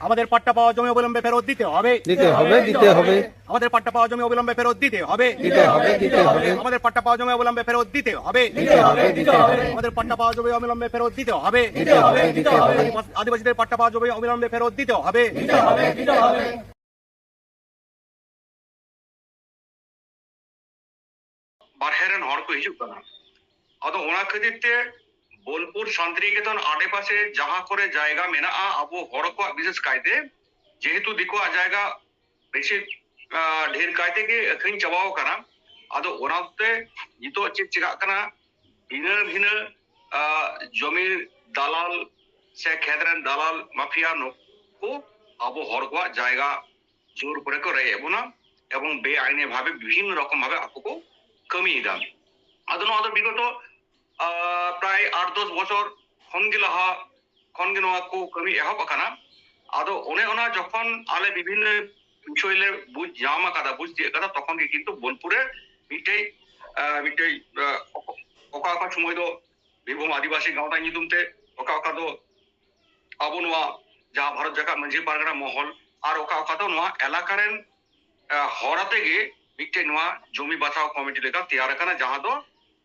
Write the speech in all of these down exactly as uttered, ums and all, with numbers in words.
আমাদের পাট্টা পাওয়া জমি অবিলম্বে ফেরত দিতে হবে। দিতে হবে, দিতে হবে। আমাদের পাট্টা পাওয়া জমি অবিলম্বে ফেরত দিতে হবে। দিতে হবে, দিতে হবে। আমাদের পাট্টা পাওয়া জমি অবিলম্বে ফেরত দিতে হবে। দিতে হবে, দিতে হবে। আমাদের পাট্টা পাওয়া জমি অবিলম্বে ফেরত দিতে হবে। দিতে হবে, দিতে হবে। আদিবাসীদের পাট্টা পাওয়া জমি অবিলম্বে ফেরত দিতে হবে। ᱵᱟᱨᱦᱮ ᱨᱮᱱ ᱦᱚᱲ ᱠᱚ ᱦᱤᱡᱩᱜ ᱠᱟᱱᱟ᱾ ᱟᱫᱚ ᱚᱱᱟ ᱠᱷᱟᱹᱛᱤᱨ ᱛᱮ ᱵᱳᱞᱯᱩᱨ ᱥᱟᱱᱛᱤᱱᱤᱠᱮᱛᱚᱱ ᱟᱰᱮᱯᱟᱥᱮ ᱡᱟᱦᱟᱸ ᱠᱚᱨᱮ ᱡᱟᱭᱜᱟ ᱢᱮᱱᱟᱜᱼᱟ, ᱟᱵᱚ ᱦᱚᱲ ᱠᱚᱣᱟᱜ ᱵᱤᱥᱮᱥ ᱠᱟᱭᱛᱮ, ᱡᱮᱦᱮᱛᱩ ᱫᱤᱠᱩᱣᱟᱜ ᱡᱟᱭᱜᱟ ᱵᱮᱥᱤ, ᱟᱸ, ᱰᱷᱮᱨ ᱠᱟᱭ ᱛᱮᱜᱮ ᱟᱹᱠᱷᱨᱤᱧ ᱪᱟᱵᱟᱣ ᱟᱠᱟᱱᱟ᱾ ᱟᱫᱚ ᱚᱱᱟᱛᱮ ᱱᱤᱛᱚᱜ ᱪᱮᱫ ᱪᱮᱠᱟᱜ ᱠᱟᱱᱟ, ᱵᱷᱤᱱᱟᱹ ᱵᱷᱤᱱᱟᱹ, ᱟᱸ, ᱡᱚᱢᱤ ᱫᱟᱞᱟᱞ ᱥᱮ ᱠᱷᱮᱛ ᱨᱮᱱ ᱫᱟᱞᱟᱞ ᱢᱟᱯᱷᱤᱭᱟ ᱱᱩᱠᱩ ᱟᱵᱚ ᱦᱚᱲ ᱠᱚᱣᱟᱜ ᱡᱟᱭᱜᱟ ᱡᱳᱨ ᱠᱚᱨᱮ ᱠᱚ ᱨᱮᱡ ᱮᱫ ᱵᱚᱱᱟ ᱮᱵᱚᱝ ᱵᱮᱟᱭᱤᱱᱤ ᱵᱷᱟᱵᱮ ᱵᱤᱵᱷᱤᱱᱱᱚ ᱨᱚᱠᱚᱢ ᱵᱷᱟᱵᱮ ᱟᱠᱚ ᱠᱚ ᱠᱟᱹᱢᱤᱭᱮᱫᱟ᱾ ᱟᱫᱚ ᱱᱚᱣᱟ ᱫᱚ ᱵᱤᱜᱚᱛᱚ, ᱟᱸ, ᱯᱨᱟᱭ ᱟᱴ ᱫᱚᱥ ᱵᱚᱪᱷᱚᱨ ᱠᱷᱚᱱ ᱜᱮ ᱞᱟᱦᱟ ᱠᱷᱚᱱ ᱜᱮ ᱱᱚᱣᱟ ᱠᱚ ᱠᱟᱹᱢᱤ ᱮᱦᱚᱵ ᱟᱠᱟᱱᱟ᱾ ᱟᱫᱚ ᱚᱱᱮ ᱚᱱᱟ ᱡᱚᱠᱷᱚᱱ ᱟᱞᱮ ᱵᱤᱵᱷᱤᱱᱱᱚ ᱵᱤᱥᱚᱭ ᱞᱮ ᱵᱩᱡᱽ ᱧᱟᱢ ᱟᱠᱟᱫᱟ, ᱵᱩᱡᱽ ᱛᱤᱭᱳᱜ ᱟᱠᱟᱫᱟ, ᱛᱚᱠᱷᱚᱱ ᱜᱮ ᱠᱤᱱᱛᱩ ᱵᱳᱞᱯᱩᱨ ᱨᱮ ᱢᱤᱫᱴᱮᱡ, ᱟᱸ, ᱢᱤᱫᱴᱮᱡ, ᱟᱸ, ᱚᱠᱟ ᱚᱠᱟ ᱥᱚᱢᱚᱭ ᱫᱚ ᱵᱤᱨᱵᱷᱩᱢ ᱟᱹᱫᱤᱵᱟᱹᱥᱤ ᱜᱟᱶᱛᱟ ᱧᱩᱛᱩᱢ ᱛᱮ, ᱚᱠᱟ ᱚᱠᱟ ᱫᱚ ᱟᱵᱚ ᱱᱚᱣᱟ ᱡᱟᱦᱟᱸ ᱵᱷᱟᱨᱚᱛ ᱡᱟᱠᱟᱛ ᱢᱟᱹᱡᱷᱤ ᱯᱟᱨᱜᱟᱱᱟ ᱢᱚᱦᱚᱞ, ᱟᱨ ᱚᱠᱟ ᱚᱠᱟ ᱫᱚ ᱱᱚᱣᱟ ᱮᱞᱟᱠᱟ ᱨᱮᱱ, ᱟᱸ, ᱦᱚᱲ ᱟᱛᱮ ᱜᱮ ᱢᱤᱫᱴᱮᱡ ᱱᱚᱣᱟ ᱡᱚᱢᱤ ᱵᱟᱪᱷᱟᱣ ᱠᱚᱢᱤᱴᱤ ᱞᱮᱠᱟ ᱛᱮᱭᱟᱨ ᱟᱠᱟᱱᱟ, ᱡᱟᱦᱟᱸ ᱫᱚ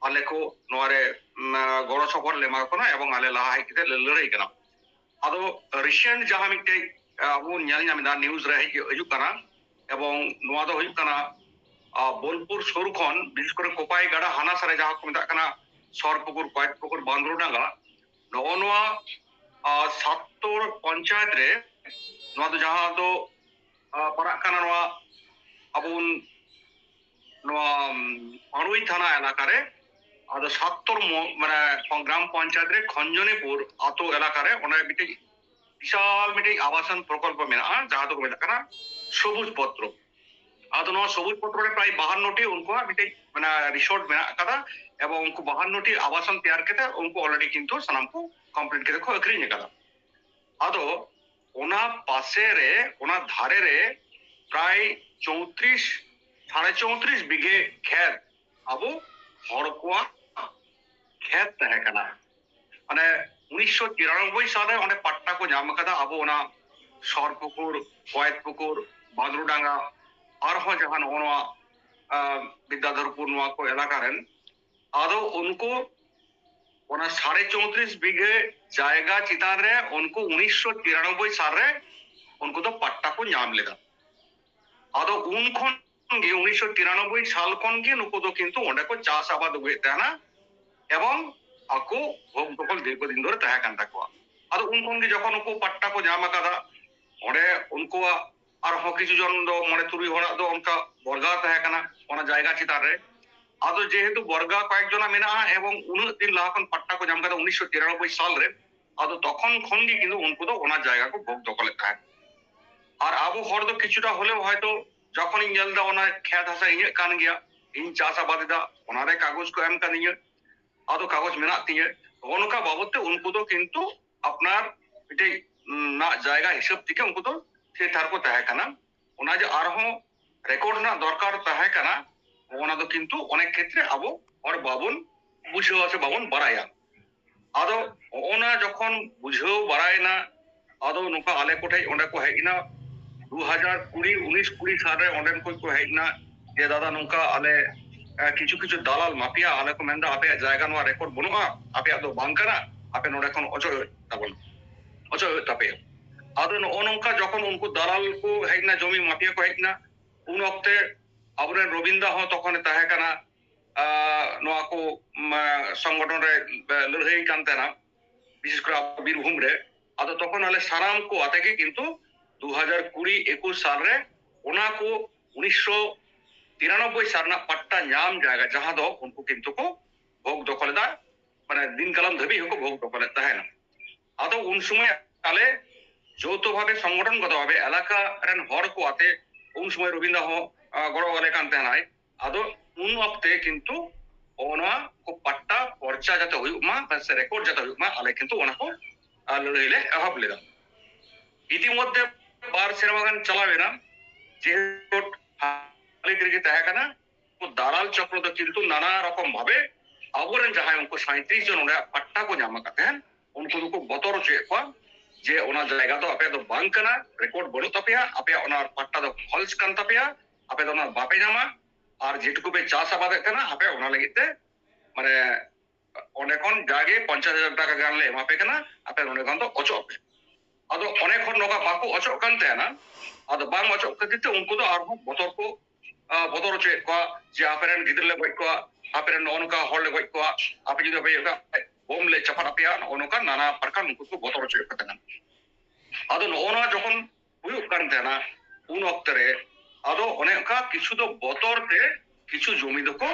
ᱟᱞᱮ ᱠᱚ ᱱᱚᱣᱟ ᱨᱮ, ᱩᱢ, ᱜᱚᱲᱚ ᱥᱚᱯᱚᱦᱚᱫ ᱞᱮ ᱮᱢᱟ ᱠᱚ ᱠᱟᱱᱟ ᱮᱵᱚᱝ ᱟᱞᱮ ᱞᱟᱦᱟ ᱦᱮᱡ ᱠᱟᱛᱮ ᱞᱮ ᱞᱟᱹᱲᱦᱟᱹᱭ ᱠᱟᱱᱟ᱾ ᱟᱫᱚ ᱨᱤᱥᱮᱱᱴ ᱡᱟᱦᱟᱸ ᱢᱤᱫᱴᱮᱡ, ᱟᱸ, ᱟᱵᱚ ᱵᱚᱱ ᱧᱮᱞ ᱧᱟᱢ ᱮᱫᱟ, ᱱᱤᱭᱩᱡ ᱨᱮ ᱦᱮᱡ ᱦᱤᱡᱩᱜ ᱠᱟᱱᱟ, ᱮᱵᱚᱝ ᱱᱚᱣᱟ ᱫᱚ ᱦᱩᱭᱩᱜ ᱠᱟᱱᱟ, ᱟᱸ, ᱵᱳᱞᱯᱩᱨ ᱥᱩᱨ ᱠᱷᱚᱱ, ᱵᱤᱥᱮᱥ ᱠᱚᱨᱮ ᱠᱳᱯᱟᱭ ᱜᱟᱰᱟ ᱦᱟᱱᱟ ᱥᱟᱨᱮ ᱡᱟᱦᱟᱸ ᱠᱚ ᱢᱮᱛᱟᱜ ᱠᱟᱱᱟ ᱥᱚᱨᱯᱩᱠᱩᱨ, ᱠᱚᱭᱮᱛᱯᱩᱠᱩᱨ, ᱵᱟᱸᱫᱽᱨᱩᱰᱟᱸᱜᱟ, ᱱᱚᱜᱼᱚ ᱱᱚᱣᱟ, ᱟᱸ, ᱥᱟᱛᱛᱳᱨ ᱯᱚᱧᱪᱟᱭᱮᱛ ᱨᱮ ᱱᱚᱣᱟ ᱫᱚ ᱡᱟᱦᱟᱸ ᱫᱚ, ᱟᱸ, ᱯᱟᱲᱟᱜ ᱠᱟᱱᱟ ᱱᱚᱣᱟ ᱟᱵᱚ ᱵᱚᱱ ᱱᱚᱣᱟ, ᱩᱢ, ᱯᱟᱹᱲᱩᱭ ᱛᱷᱟᱱᱟ ᱮᱞᱟᱠᱟ ᱨᱮ, ᱟᱫᱚ ᱥᱟᱛᱛᱳᱨ ᱢᱚ-, ᱢᱟᱱᱮ ᱜᱨᱟᱢ ᱯᱚᱧᱪᱟᱭᱮᱛ ᱨᱮ ᱠᱷᱚᱧᱡᱚᱱᱤᱯᱩᱨ ᱟᱛᱳ ᱮᱞᱟᱠᱟ ᱨᱮ ᱚᱸᱰᱮ ᱢᱤᱫᱴᱤᱡ ᱵᱤᱥᱟᱞ ᱢᱤᱫᱴᱤᱡ ᱟᱵᱟᱥᱚᱱ ᱯᱨᱚᱠᱚᱞᱯᱚ ᱢᱮᱱᱟᱜᱼᱟ, ᱡᱟᱦᱟᱸ ᱫᱚᱠᱚ ᱢᱮᱛᱟᱜ ᱠᱟᱱᱟ ᱥᱚᱵᱩᱡ ᱯᱚᱛᱨᱚ᱾ ᱟᱫᱚ ᱱᱚᱣᱟ ᱥᱚᱵᱩᱡ ᱯᱚᱛᱨᱚ ᱨᱮ ᱯᱨᱟᱭ ᱵᱟᱦᱟᱱᱱᱚ ᱴᱤ ᱩᱱᱠᱩᱣᱟᱜ ᱢᱤᱫᱴᱤᱡ, ᱢᱟᱱᱮ, ᱨᱤᱥᱚᱨᱴ ᱢᱮᱱᱟᱜ ᱟᱠᱟᱫᱟ ᱮᱵᱚᱝ ᱩᱱᱠᱩ ᱵᱟᱦᱟᱱᱱᱚ ᱴᱤ ᱟᱵᱟᱥᱚᱱ ᱛᱮᱭᱟᱨ ᱠᱟᱛᱮ ᱩᱱᱠᱩ ᱚᱞᱨᱮᱰᱤ ᱠᱤᱱᱛᱩ ᱥᱟᱱᱟᱢ ᱠᱚ ᱠᱚᱢᱯᱞᱤᱴ ᱠᱟᱛᱮ ᱠᱚ ᱟᱹᱠᱷᱨᱤᱧ ᱟᱠᱟᱫᱟ᱾ ᱟᱫᱚ ᱚᱱᱟ ᱯᱟᱥᱮ ᱨᱮ, ᱚᱱᱟ ᱫᱷᱟᱨᱮ ᱨᱮ ᱯᱨᱟᱭ ᱪᱳᱭᱛᱨᱤᱥ, ᱥᱟᱲᱮ ᱪᱳᱭᱛᱨᱤᱥ ᱵᱤᱜᱷᱟᱹ ᱠᱷᱮᱛ ᱟᱵᱚ ᱦᱚᱲ ᱠᱚᱣᱟᱜ ᱠᱷᱮᱛ ᱛᱟᱦᱮᱸ ᱠᱟᱱᱟ᱾ ᱢᱟᱱᱮ ᱩᱱᱤᱥᱥᱚ ᱪᱤᱨᱟᱱᱚᱵᱵᱳᱭ ᱥᱟᱞᱨᱮ ᱚᱸᱰᱮ ᱯᱟᱴᱴᱟ ᱠᱚ ᱧᱟᱢ ᱟᱠᱟᱫᱟ ᱟᱵᱚ ᱚᱱᱟ ᱥᱚᱨᱯᱩᱠᱩᱨ, ᱠᱚᱭᱮᱛᱯᱩᱠᱩᱨ, ᱵᱟᱫᱨᱩᱰᱟᱸᱜᱟ, ᱟᱨᱦᱚᱸ ᱡᱟᱦᱟᱸ ᱱᱚᱜᱼᱚ ᱱᱚᱣᱟ ᱵᱤᱫᱽᱫᱟᱫᱷᱚᱨᱯᱩᱨ, ᱱᱚᱣᱟ ᱠᱚ ᱮᱞᱟᱠᱟ ᱨᱮᱱ, ᱟᱫᱚ ᱩᱱᱠᱩ ᱚᱱᱟ ᱥᱟᱲᱮ ᱪᱳᱭᱛᱨᱤᱥ ᱵᱤᱜᱷᱟᱹ ᱡᱟᱭᱜᱟ ᱪᱮᱛᱟᱱ ᱨᱮ ᱩᱱᱠᱩ ᱩᱱᱤᱥᱥᱚ ᱛᱤᱨᱟᱱᱚᱵᱵᱳᱭ ᱥᱟᱞ ᱨᱮ ᱩᱱᱠᱩ ᱫᱚ ᱯᱟᱴᱴᱟ ᱠᱚ ᱧᱟᱢ ᱞᱮᱫᱟ᱾ ᱟᱫᱚ ᱩᱱ ᱠᱷᱚᱱ ᱜᱮ ᱩᱱᱤᱥᱥᱚ ᱛᱤᱨᱟᱱᱚᱵᱵᱳᱭ ᱥᱟᱞ ᱠᱷᱚᱱ ᱜᱮ ᱱᱩᱠᱩ ᱫᱚ ᱠᱤᱱᱛᱩ ᱚᱸᱰᱮ ᱠᱚ ᱪᱟᱥ ᱟᱵᱟᱫ ᱟᱹᱜᱩᱭᱮᱫ ᱛᱟᱦᱮᱱᱟ ᱮᱵᱚᱝ ᱟᱠᱚ ᱵᱷᱳᱜᱽ ᱫᱚᱠᱷᱚᱞ ᱫᱤᱨᱜᱷᱚ ᱫᱤᱱ ᱫᱷᱚᱨᱮ ᱛᱟᱦᱮᱸ ᱠᱟᱱ ᱛᱟᱠᱚᱣᱟ᱾ ᱟᱫᱚ ᱩᱱ ᱠᱷᱚᱱ ᱜᱮ ᱡᱚᱠᱷᱚᱱ ᱩᱱᱠᱩ ᱯᱟᱴᱴᱟ ᱠᱚ ᱧᱟᱢ ᱟᱠᱟᱫᱟ, ᱚᱸᱰᱮ ᱩᱱᱠᱩᱣᱟᱜ ᱟᱨᱦᱚᱸ ᱠᱤᱪᱷᱩ ᱡᱚᱱ ᱫᱚ ᱢᱚᱬᱮ ᱛᱩᱨᱩᱭ ᱦᱚᱲᱟᱜ ᱫᱚ ᱚᱱᱠᱟ ᱵᱚᱨᱜᱟ ᱛᱟᱦᱮᱸ ᱠᱟᱱᱟ ᱚᱱᱟ ᱡᱟᱭᱜᱟ ᱪᱮᱛᱟᱱ ᱨᱮ᱾ ᱟᱫᱚ ᱡᱮᱦᱮᱛᱩ ᱵᱚᱨᱜᱟ ᱠᱚᱭᱮᱠ ᱡᱚᱱᱟᱜ ᱢᱮᱱᱟᱜᱼᱟ ᱮᱵᱚᱝ ᱩᱱᱟᱹᱜ ᱫᱤᱱ ᱞᱟᱦᱟ ᱠᱷᱚᱱ ᱯᱟᱴᱴᱟ ᱠᱚ ᱧᱟᱢ ᱠᱟᱫᱟ ᱩᱱᱤᱥᱥᱚ ᱛᱤᱨᱟᱱᱚᱵᱵᱳᱭ ᱥᱟᱞ ᱨᱮ, ᱟᱫᱚ ᱛᱚᱠᱷᱚᱱ ᱠᱷᱚᱱ ᱜᱮ ᱠᱤᱱᱛᱩ ᱩᱱᱠᱩ ᱫᱚ ᱚᱱᱟ ᱡᱟᱭᱜᱟ ᱠᱚ ᱵᱷᱳᱜᱽ ᱫᱚᱠᱷᱚᱞᱮᱫ ᱛᱟᱦᱮᱸᱫ᱾ ᱟᱨ ᱟᱵᱚ ᱦᱚᱲ ᱫᱚ ᱠᱤᱪᱷᱩᱴᱟ ᱦᱚᱞᱮᱣ ᱦᱚᱭᱛᱚ ᱡᱚᱠᱷᱚᱱᱤᱧ ᱧᱮᱞ ᱮᱫᱟ ᱚᱱᱟ ᱠᱷᱮᱛ ᱦᱟᱥᱟ ᱤᱧᱟᱹᱜ ᱠᱟᱱ ᱜᱮᱭᱟ, ᱤᱧ ᱪᱟᱥ ᱟᱵᱟᱫ ᱮᱫᱟ, ᱚᱱᱟᱨᱮ ᱠᱟᱜᱚᱡᱽ ᱠᱚ ᱮᱢ ᱠᱟᱫᱤᱧᱟ, ᱟᱫᱚ ᱠᱟᱜᱚᱡᱽ ᱢᱮᱱᱟᱜ ᱛᱤᱧᱟᱹ, ᱱᱚᱜᱼᱚ ᱱᱚᱝᱠᱟ ᱵᱟᱵᱚᱫ ᱛᱮ ᱩᱱᱠᱩ ᱫᱚ ᱠᱤᱱᱛᱩ ᱟᱯᱱᱟᱨ ᱢᱤᱫᱴᱮᱡ ᱱᱟᱜ ᱡᱟᱭᱜᱟ ᱦᱤᱥᱟᱹᱵ ᱛᱮᱜᱮ ᱩᱱᱠᱩ ᱫᱚ ᱛᱷᱤᱨ ᱛᱷᱟᱨ ᱠᱚ ᱛᱟᱦᱮᱸ ᱠᱟᱱᱟ᱾ ᱚᱱᱟ ᱡᱮ ᱟᱨᱦᱚᱸ ᱨᱮᱠᱚᱨᱰ ᱨᱮᱱᱟᱜ ᱫᱚᱨᱠᱟᱨ ᱛᱟᱦᱮᱸ ᱠᱟᱱᱟ, ᱚᱱᱟ ᱫᱚ ᱠᱤᱱᱛᱩ ᱚᱱᱮᱠ ᱠᱷᱮᱛᱨᱮ ᱟᱵᱚ ᱦᱚᱲ ᱵᱟᱵᱚᱱ ᱵᱩᱡᱷᱟᱹᱣᱟ ᱥᱮ ᱵᱟᱵᱚᱱ ᱵᱟᱲᱟᱭᱟ᱾ ᱟᱫᱚ ᱚᱱᱟ ᱡᱚᱠᱷᱚᱱ ᱵᱩᱡᱷᱟᱹᱣ ᱵᱟᱲᱟᱭᱮᱱᱟ, ᱟᱫᱚ ᱱᱚᱝᱠᱟ ᱟᱞᱮ ᱠᱚᱴᱷᱮᱡ ᱚᱸᱰᱮ ᱠᱚ ᱦᱮᱡ ᱮᱱᱟ, ᱫᱩ ᱦᱟᱡᱟᱨ ᱠᱩᱲᱤ, ᱩᱱᱤᱥ ᱠᱩᱲᱤ ᱥᱟᱞ ᱨᱮ ᱚᱸᱰᱮᱱ ᱠᱚ ᱠᱚ ᱦᱮᱡ ᱮᱱᱟ ᱡᱮ, "ᱫᱟᱫᱟ, ᱱᱚᱝᱠᱟ ᱟᱞᱮ, ᱮ, ᱠᱤᱪᱷᱩ ᱠᱤᱪᱷᱩ ᱫᱟᱞᱟᱞ ᱢᱟᱯᱤᱭᱟ ᱟᱞᱮ ᱠᱚ ᱢᱮᱱᱫᱟ ᱟᱯᱮᱭᱟᱜ ᱡᱟᱭᱜᱟ ᱱᱚᱣᱟ ᱨᱮᱠᱚᱨᱰ ᱵᱟᱹᱱᱩᱜᱼᱟ, ᱟᱯᱮᱭᱟᱜ ᱫᱚ ᱵᱟᱝ ᱠᱟᱱᱟ, ᱟᱯᱮ ᱱᱚᱰᱮ ᱠᱷᱚᱱ ᱚᱪᱚᱜ ᱦᱩᱭᱩᱜ ᱛᱟᱵᱚᱱ, ᱚᱪᱚᱜ ᱦᱩᱭᱩᱜ ᱛᱟᱯᱮᱭᱟ᱾" ᱟᱫᱚ ᱱᱚᱜᱼᱚ ᱱᱚᱝᱠᱟ ᱡᱚᱠᱷᱚᱱ ᱩᱱᱠᱩ ᱫᱟᱞᱟᱞ ᱠᱚ ᱦᱮᱡ ᱮᱱᱟ, ᱡᱚᱢᱤ ᱢᱟᱯᱤᱭᱟ ᱠᱚ ᱦᱮᱡ ᱮᱱᱟ, ᱩᱱ ᱚᱠᱛᱮ ᱟᱵᱚᱨᱮᱱ ᱨᱚᱵᱤᱱᱫᱟ ᱦᱚᱸ ᱛᱚᱠᱷᱚᱱᱮ ᱛᱟᱦᱮᱸ ᱠᱟᱱᱟ, ᱟᱨ ᱱᱚᱣᱟ ᱠᱚ, ᱢᱟ, ᱥᱚᱝᱜᱚᱴᱷᱚᱱ ᱨᱮ, ᱮ, ᱞᱟᱹᱲᱦᱟᱹᱭ ᱠᱟᱱ ᱛᱟᱦᱮᱱᱟ, ᱵᱤᱥᱮᱥ ᱠᱚᱨᱮ ᱟᱵᱚ ᱵᱤᱨᱵᱷᱩᱢ ᱨᱮ᱾ ᱟᱫᱚ ᱛᱚᱠᱷᱚᱱ ᱟᱞᱮ ᱥᱟᱱᱟᱢ ᱠᱚ ᱟᱛᱮ ᱜᱮ ᱠᱤᱱᱛᱩ ᱫᱩ ᱦᱟᱡᱟᱨ ᱠᱩᱲᱤ ᱮᱠᱩᱥ ᱥᱟᱞ ᱨᱮ ᱚᱱᱟ ᱠᱚ ᱩᱱᱤᱥᱥᱚ ᱛᱤᱨᱟᱱᱚᱵᱵᱳᱭ ᱥᱟᱞ ᱨᱮᱱᱟᱜ ᱯᱟᱴᱴᱟ ᱧᱟᱢ ᱡᱟᱭᱜᱟ, ᱡᱟᱦᱟᱸ ᱫᱚ ᱩᱱᱠᱩ ᱠᱤᱱᱛᱩ ᱠᱚ ᱵᱷᱳᱜᱽ ᱫᱚᱠᱷᱚᱞ ᱮᱫᱟ, ᱢᱟᱱᱮ ᱫᱤᱱ ᱠᱟᱞᱚᱢ ᱫᱷᱟᱹᱵᱤᱡ ᱦᱚᱸᱠᱚ ᱵᱷᱳᱜᱽ ᱫᱚᱠᱷᱚᱞᱮᱫ ᱛᱟᱦᱮᱱᱟ᱾ ᱟᱫᱚ ᱩᱱ ᱥᱚᱢᱚᱭ ᱟᱞᱮ ᱡᱳᱣᱛᱷᱚ ᱵᱷᱟᱵᱮ ᱥᱚᱝᱜᱚᱴᱷᱚᱱ ᱜᱚᱛᱚ ᱵᱷᱟᱵᱮ ᱮᱞᱟᱠᱟ ᱨᱮᱱ ᱦᱚᱲ ᱠᱚ ᱟᱛᱮ ᱩᱱ ᱥᱚᱢᱚᱭ ᱨᱚᱵᱤᱱᱫᱟ ᱦᱚᱸ, ᱟ, ᱜᱚᱲᱚ ᱟᱞᱮ ᱠᱟᱱ ᱛᱟᱦᱮᱱᱟᱭ᱾ ᱟᱫᱚ ᱩᱱ ᱚᱠᱛᱮ ᱠᱤᱱᱛᱩ ᱚᱱᱟ ᱠᱚ ᱯᱟᱴᱴᱟ ᱯᱚᱨᱪᱟ ᱡᱟᱛᱮ ᱦᱩᱭᱩᱜ ᱢᱟ ᱥᱮ ᱨᱮᱠᱚᱨᱰ ᱡᱟᱛᱮ ᱦᱩᱭᱩᱜ ᱢᱟ, ᱟᱞᱮ ᱠᱤᱱᱛᱩ ᱚᱱᱟ ᱠᱚ, ᱟ, ᱞᱟᱹᱲᱦᱟᱹᱭ ᱞᱮ ᱮᱦᱚᱵ ᱞᱮᱫᱟ᱾ ᱤᱛᱤᱢᱚᱫᱽᱫᱷᱮ ᱵᱟᱨ ᱥᱮᱨᱢᱟ ᱜᱟᱱ ᱪᱟᱞᱟᱣ ᱮᱱᱟ, ᱡᱮᱦᱮᱛᱩ ᱦᱟᱹᱞᱤ ᱨᱮᱜᱮ ᱛᱟᱦᱮᱸ ᱠᱟᱱᱟ, ᱫᱟᱞᱟᱞ ᱪᱚᱠᱨᱚ ᱫᱚ ᱠᱤᱱᱛᱩ ᱱᱟᱱᱟ ᱨᱚᱠᱚᱢ ᱵᱷᱟᱵᱮ ᱟᱵᱚᱨᱮᱱ ᱡᱟᱦᱟᱸᱭ ᱩᱱᱠᱩ ᱥᱟᱸᱭᱛᱨᱤᱥ ᱡᱚᱱ ᱚᱸᱰᱮ ᱯᱟᱴᱴᱟ ᱠᱚ ᱧᱟᱢ ᱟᱠᱟᱫ ᱛᱟᱦᱮᱸᱱ, ᱩᱱᱠᱩ ᱫᱚᱠᱚ ᱵᱚᱛᱚᱨ ᱦᱚᱪᱚᱭᱮᱫ ᱠᱚᱣᱟ᱾ ᱡᱮ ᱚᱱᱟ ᱡᱟᱭᱜᱟ ᱫᱚ ᱟᱯᱮᱭᱟᱜ ᱫᱚ ᱵᱟᱝ ᱠᱟᱱᱟ, ᱨᱮᱠᱚᱨᱰ ᱵᱟᱹᱱᱩᱜ ᱛᱟᱯᱮᱭᱟ, ᱟᱯᱮᱭᱟᱜ ᱚᱱᱟ ᱯᱟᱴᱴᱟ ᱫᱚ ᱯᱷᱚᱞᱥ ᱠᱟᱱ ᱛᱟᱯᱮᱭᱟ, ᱟᱯᱮ ᱫᱚ ᱚᱱᱟ ᱵᱟᱯᱮ ᱧᱟᱢᱟ, ᱟᱨ ᱡᱮᱴᱩᱠᱩ ᱯᱮ ᱪᱟᱥ ᱟᱵᱟᱫᱮᱫ ᱛᱟᱦᱮᱱᱟ ᱟᱯᱮ ᱚᱱᱟ ᱞᱟᱹᱜᱤᱫ ᱛᱮ ᱢᱟᱱᱮ ᱚᱸᱰᱮ ᱠᱷᱚᱱ ᱡᱟᱜᱮ ᱯᱚᱧᱪᱟᱥ ᱦᱟᱡᱟᱨ ᱴᱟᱠᱟ ᱜᱟᱱ ᱞᱮ ᱮᱢᱟ ᱯᱮ ᱠᱟᱱᱟ, ᱟᱯᱮ ᱱᱚᱸᱰᱮ ᱠᱷᱚᱱ ᱫᱚ ᱚᱪᱚᱜ ᱯᱮ᱾ ᱟᱫᱚ ᱚᱸᱰᱮ ᱠᱷᱚᱱ ᱱᱚᱝᱠᱟ ᱵᱟᱠᱚ ᱚᱪᱚᱜ ᱠᱟᱱ ᱛᱟᱦᱮᱱᱟ᱾ ᱟᱫᱚ ᱵᱟᱝ ᱚᱪᱚᱜ ᱠᱷᱟᱹᱛᱤᱨ ᱛᱮ ᱩᱱᱠᱩ ᱫᱚ ᱟᱨᱦᱚᱸ ᱵᱚᱛᱚᱨ ᱠᱚ ᱟᱸ, ᱵᱚᱛᱚᱨ ᱦᱚᱪᱚᱭᱮᱫ ᱠᱚᱣᱟ ᱡᱮ ᱟᱯᱮ ᱨᱮᱱ ᱜᱤᱫᱽᱨᱟᱹ ᱞᱮ ᱜᱚᱡ ᱠᱚᱣᱟ, ᱟᱯᱮ ᱨᱮᱱ ᱱᱚᱜᱼᱚ ᱱᱚᱝᱠᱟ ᱦᱚᱲ ᱞᱮ ᱜᱚᱡ ᱠᱚᱣᱟ, ᱟᱯᱮ ᱡᱩᱫᱤ ᱵᱟᱯᱮ ᱤᱭᱟᱹᱜ ᱠᱷᱟᱱ ᱵᱳᱢ ᱞᱮ ᱪᱟᱯᱟᱫ ᱟᱯᱮᱭᱟ, ᱱᱚᱜᱼᱚ ᱱᱚᱝᱠᱟ ᱱᱟᱱᱟ ᱯᱨᱚᱠᱟᱨ ᱩᱱᱠᱩ ᱠᱚ ᱵᱚᱛᱚᱨ ᱦᱚᱪᱚᱭᱮᱫ ᱠᱚ ᱛᱟᱦᱮᱱᱟ᱾ ᱟᱫᱚ ᱱᱚᱜᱼᱚ ᱱᱚᱣᱟ ᱡᱚᱠᱷᱚᱱ ᱦᱩᱭᱩᱜ ᱠᱟᱱ ᱛᱟᱦᱮᱱᱟ ᱩᱱ ᱚᱠᱛᱮ ᱨᱮ ᱟᱫᱚ ᱚᱱᱮ ᱚᱱᱠᱟ ᱠᱤᱪᱷᱩ ᱫᱚ ᱵᱚᱛᱚᱨ ᱛᱮ ᱠᱤᱪᱷᱩ ᱡᱚᱢᱤ ᱫᱚᱠᱚ